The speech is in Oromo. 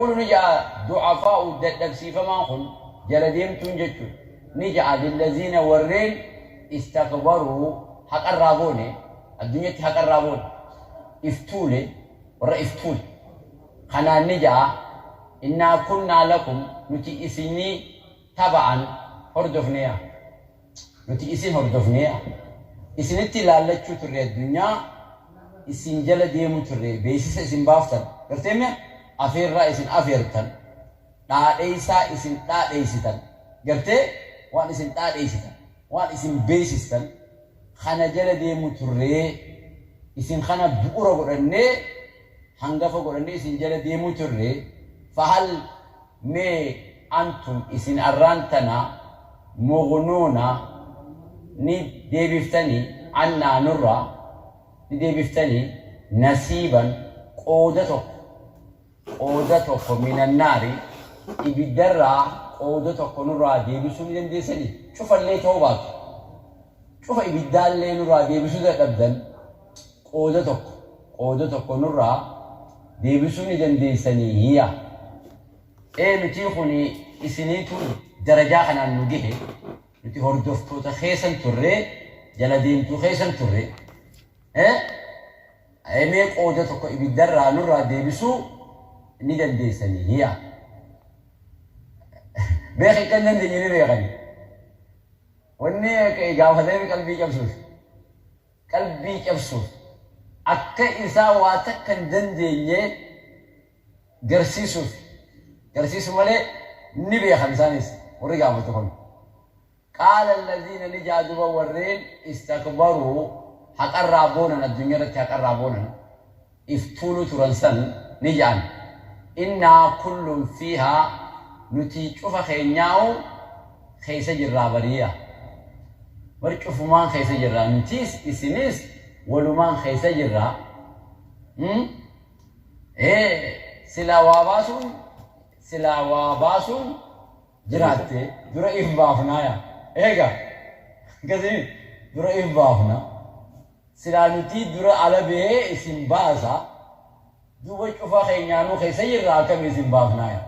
Yaquulu ni ja'a du'afaa'u dadhabsiifamaan kun jala deemtuun jechuudha. Ni ja'a lillaziina warreen istakbaruu haqarraa boone addunyatti haqarraa boone if tuule warra if tuule kanaan ni ja'a innaa kunnaa lakum nuti isinii taba'an hordofneeya Nuti isin hordofnee isinitti laallachuu turre addunyaa isin jala deemuu turre beeksisa isin baaftan gartee afeerraa isin afeertan dhaadheeysaa isin dhaadheeysitan gartee waan isin dhaadheeysitan waan isin beeksistan kana jala deemuu turree isin kana bu'ura godhannee hangafa godhannee isin jala deemuu turre fahal Mee antum isin arraan tana mughnuuna ni deebiftanii cannaa nurraa ni deebiftanii nasiiban qooda tokko qooda tokko minannaari ibiddarraa qooda tokko nurraa deebisuu ni dandeessanii cufallee ta'uu baatu cufa ibiddaallee nurraa deebisuu dadhabdan qooda tokko qooda tokko nurraa deebisuu ni dandeessanii hiya Ee nutii kuni isiniitu darajaa kanaan nu gehe nuti hordoftoota keessan turre jala deemtuu keessan turre ee mee qooda tokko ibiddarraa nurraa deebisuu ni dandeessanii hiya beeki akka hin dandeenye ni beekani wanni gaafatanii qalbii cabsuuf qalbii cabsuuf akka isaa waa takka hin dandeenye garsiisuuf garsiisu malee ni beekan isaanis warri gaafatu kun. Qaala allaziina ni ja'a duba warreen istakbaruu haqarraa boonan addunyaa irratti haqarraa boonan if tuuluu turan san ni ja'an innaa kullun fiihaa nuti cufa keenyaa'u keessa jirraa bariya bar cufumaan keessa jirraa nutiis isinis walumaan keessa jirraa Ee silaa waa baasuun silaa waa baasuun jiraatte dura if baafnaaya. Eega akkasii dura if baafna. Silaa nutii dura ala bahee isin baasa duuba cufa keenyaanuu keessa jirra akkami isin baafnaaya.